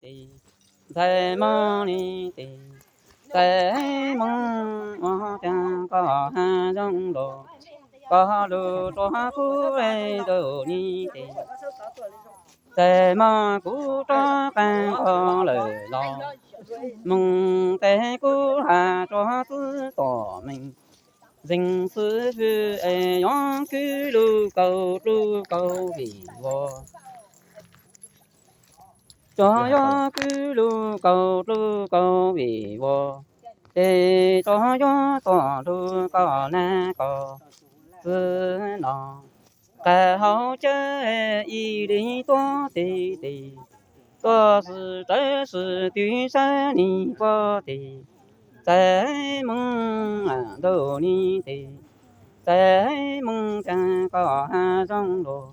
tes, ntxhais Hmoob li tes, ntxhais Hmoob ua cas koj hav zoov los, koj lug rua kuv ntawm li tes, ntxhais Hmoob kuv rov qab nqos lawm los, Hmoob tes kuv has rua txwv tom meej, zeeg xwb fwj es yuav kwv lug kaum dlub kaum vim vos. Tsuas yuav kwv lug kaum dlub kaum vim vos, ces tsuas yuav tuaj lug koj nab koj txwv no. Nqag hauv cawv ib li tuab tes tes, tuaj sim rawv sim twv sab nis puag tes, ntxhais Hmoob ntawm li tes, ntxhais Hmoob cas koj hav zoov los,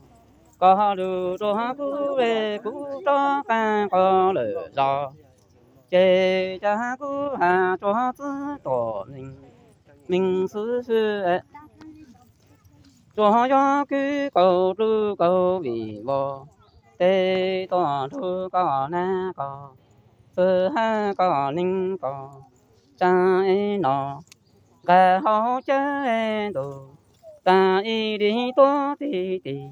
koj lug rua kuv, kuv rov qab nqos lawm zog, ces cas kuv has rua txwv tom meej, meej xwb fwj tsuas yuav kwv kaum dlub kaum vim vos, tes tuaj lug koj nab koj txwv hab koj neej koj tsav no. Nqag hauv cawv ntug, taag ib li tuab tes tes,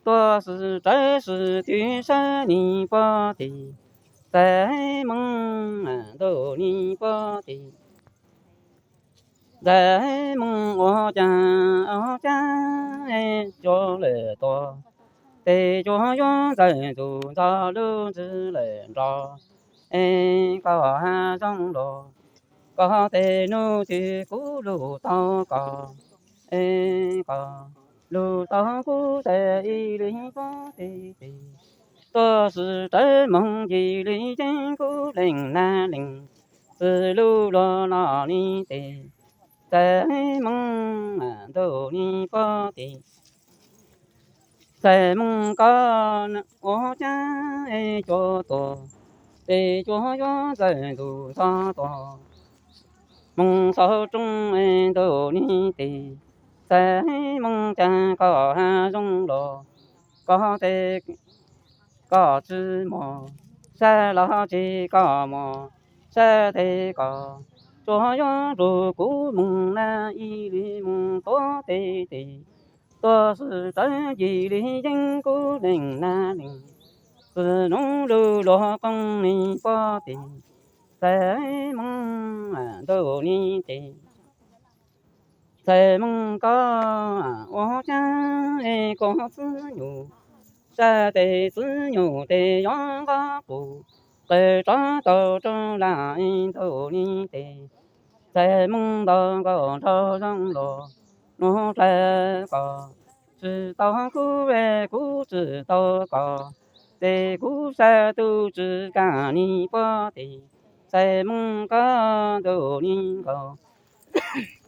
tuaj sim rawv sim twv sab nis puag tes, ntxhais Hmoob ntawm li puag tes, ntxhais Hmoob ua cas ua cas cua lawm tuag, tes tsuas yuav ntxawm ntxug ntxog lub ntsws lawm nrog, es koj hav zoov los, koj tes nub twg kuv lug tau koj, es koj lug tau kuv tes ib li tuab tes tes, tuaj sim rawv moog yim li yeeb kuv leej nab leej txwv lub luag no li tes, ntxhais Hmoob ntawm li puag tes, ntxhais Hmoob koj ua cas cua tuag, tes tsuas yuav ntxawm ntxug ntxog tuag, moog saum rooj ntawm li tes, ntxhais Hmoob cas koj hav zoov los, koj tes koj tsi mos, sab los tsi koj mos, sab tes koj tsuas yuav nrug kuv moog nab ib li moog tuab tes tes, tuaj sim rawv yim li yeeb kuv leej nab leej txwv nub lub luag qoob li puag tes, ntxhais Hmoob ntawm li tes, ntxhais Hmoob koj ua cas koj txwv nyum, sab tes txwv nyum tes yuav nqos qus, qw rov tau rau lam ntawm li tes, ntxhais Hmoob nto nkaus nraug zoo los, nub dlaag koj tsi tau kuv, kuv tsi tau koj, tes kuv sab tub tsi kaam li puag tes, ntxhais Hmoob koj ntawm li nkaus.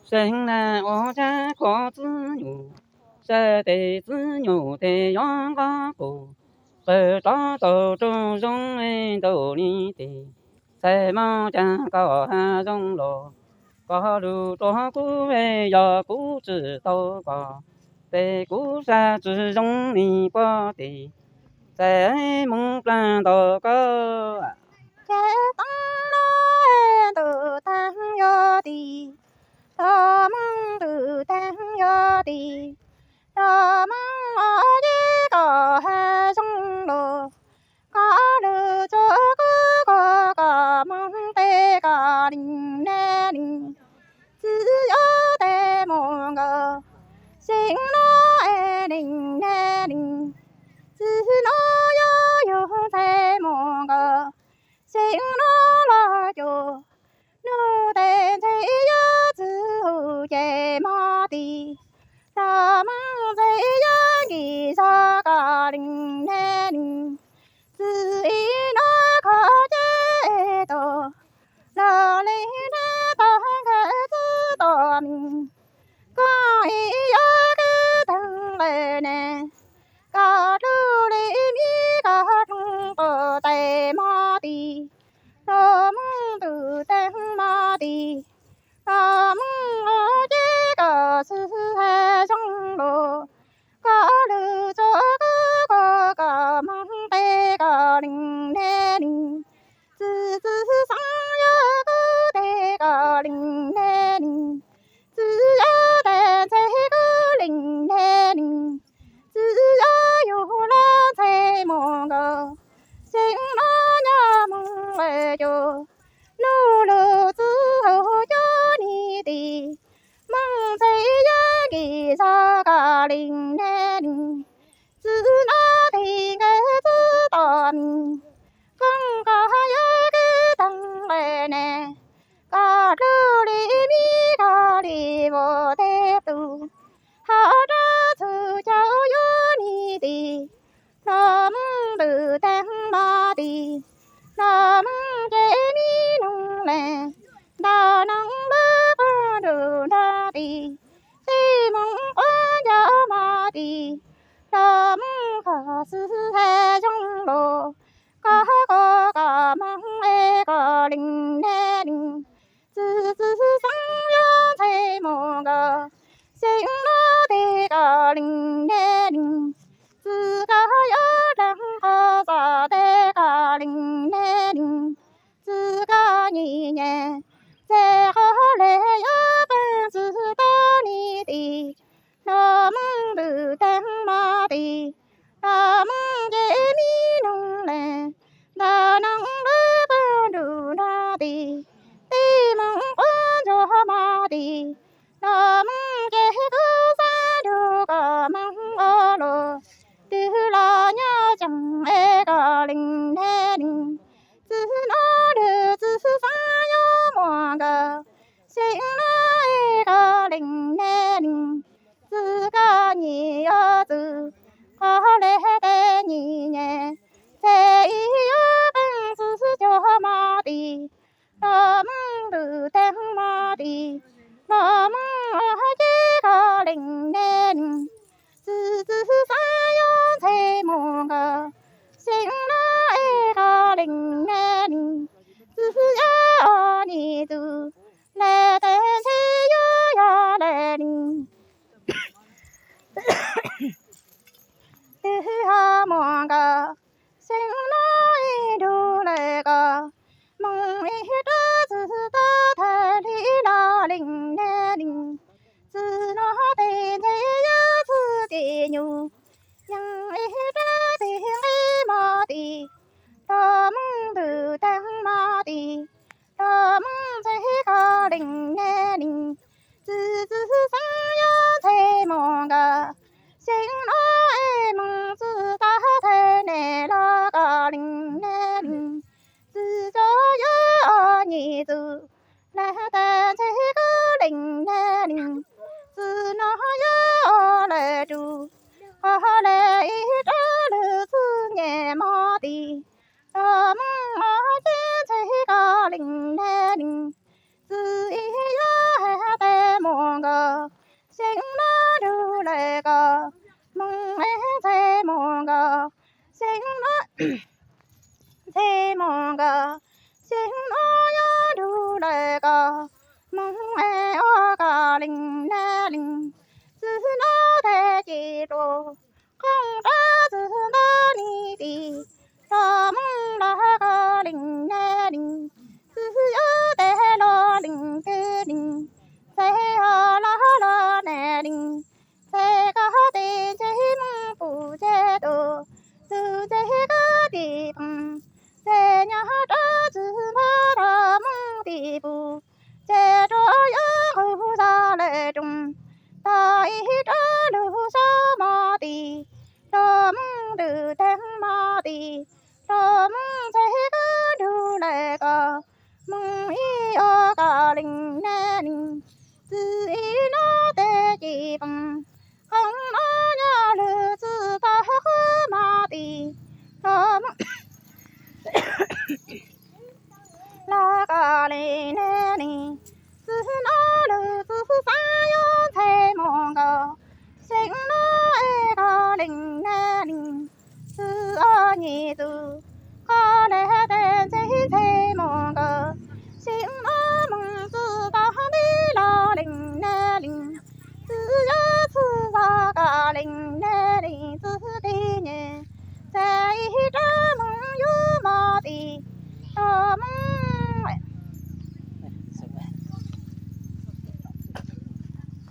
Seev nab ua cas koj txwv nyum, sab tes txwv nyum tes yuav nqos qus, qw rov tau rau zoo ntawm li tes, ntxhais Hmoob cas koj hav zoov los, koj lug rua kuv, yog kuv tsi tau koj, tes kuv sab tsi zoo li puag tes, ntxhais Hmoob plaag ntau koj. Ces toob no ntuj taag yuav tis, toob Hmoob ntuj taag yuav tis, toob Hmoob ua cas koj hav zoov los, koj lug txug kuv, koj moog tes koj leej nab leej txwv yuav tes moog nkaus, seev no es leej nab leej txwv no yuav yug ntxhais moog nkaus, seev no los cuag nub tes ntxhais yuav txwv hu ces mog tis, toob Hmoob ntxhais yuav nkim zog koj leej nab leej txwv ib nub kho ces tau los leej nab tog nkawd txwv tom meej, koj ib yuav kwv teeg lawm ne, koj dlub li mi koj dloo tuaj tes mog tis, toob Hmoob ntuj taag mog tis, toob Hmoob ua cas koj xwb hav zoov los, koj lug txug kuv, koj moog tes koj koj lees ne lees, txiv txiv xeeb yuav koj tes koj lees ne lees, txiv yuav tes ntxhe koj lees ne lees, txiv yuav yug los ntxhe mus nkaus, xeem no nyob mus lawm cuag nub lug txiv hauv cov niam tij, Hmoob ntxhe yuav nkim zog koj lees ne lees, txiv no tig nkawd txiv tom mis, koob koj yuav kwv teeg lawm ne, koj dlub li mib koj li vus tej tug, hauv rab txug caum yuav niam tij, los Hmoob ntws teeg mov tim, los Hmoob ces mib noog lees, nta noog lub pag nruj nrog tim, tij Hmoob quav ncaus mov tim, los Hmoob koj xwb hais zoo lus, koj koj koj Hmoob es koj lees ne lees, txiv txiv xeeb yuav ntxhe mus nkaus, xeem no tes koj lees ne lees, txiv koj yuav dleeg qhov txoj tes koj lees ne lees, txiv koj nyiam nyiam, tes qhov le yuav pab txiv tau niam tij, los Hmoob ntws teeg mov tim, los Hmoob ces mib noog lees, nta noog lub pag nruj nrog tim, tij Hmoob quav ncaus mov tim, los Hmoob ces kuv xav nrug koj Hmoob ua luaj, twg los nyob tseem es koj lees ne lees, txiv no lug txiv xeeb yuav mus nkaus, xeem no es koj lees ne lees, txiv koj nyiam yuav txwv, qhov le tes nyiam nyiam, tes ib yuav pab txiv cuag mov tim, los Hmoob ntws teeg mov tim, los Hmoob ua ces koj lees ne lees, txiv txiv xeeb yuav ntxhe mus nkaus, xeem no es koj lees ne lees, txiv yuav ua niam txwv, le tes ntxhe yuav yog le lees, twg ho mus nkaus, xeem no ib nrug lawm koj, moog ib rab txwv tau thawj hli los lees ne lees, txiv no tes ntxhe yuav txwv tim nyuj, yees ib rab tes nqi mov tim, los Hmoob ntws teeg mov tim, los Hmoob ntxhe koj lees ne lees, txiv txiv xeeb yuav ntxhe mus nkaus, xeem no es moog txiv tau thawj ne los koj lees ne lees, txiv tso yuav ua niam txwv, le tes ntxhe koj lees ne lees, txiv no yuav ua lawm rus, qhov le ib rab lug txwv nyem mov tim, los Hmoob ua ces ntxhe koj lees ne lees, txiv ib yuav hais tes mus nkaus, xeem no nrug lawm koj, moog es ntxhe mus nkaus, xeem no ntxhe mus nkaus, xeem no yuav nrug lawm koj, moog es ua koj lees ne lees, txiv no tes ci dlua, qoob rab txwv ntawm niam tim, los Hmoob los koj lees ne lees, txiv yuav tes los lees ne lees, ntxhe ho los los ne lees, ntxhe koj tes ntxhe Hmoob pum ntxhe tus, tus ntxhe koj tim pes, ntxhe nyob rab txwv npaj los Hmoob tim pum, ntxhe rua yuav nqug zog lawm roos, tau ib rab lug sab mov tim, los Hmoob ntws teeg mov tim, los Hmoob ntxhe koj nrug lawm koj, moog ib ua koj lees ne lees, txiv ib no tes ci pes, qoob no nyob lug txiv tau qhov mov tim, los Hmoob los koj lees ne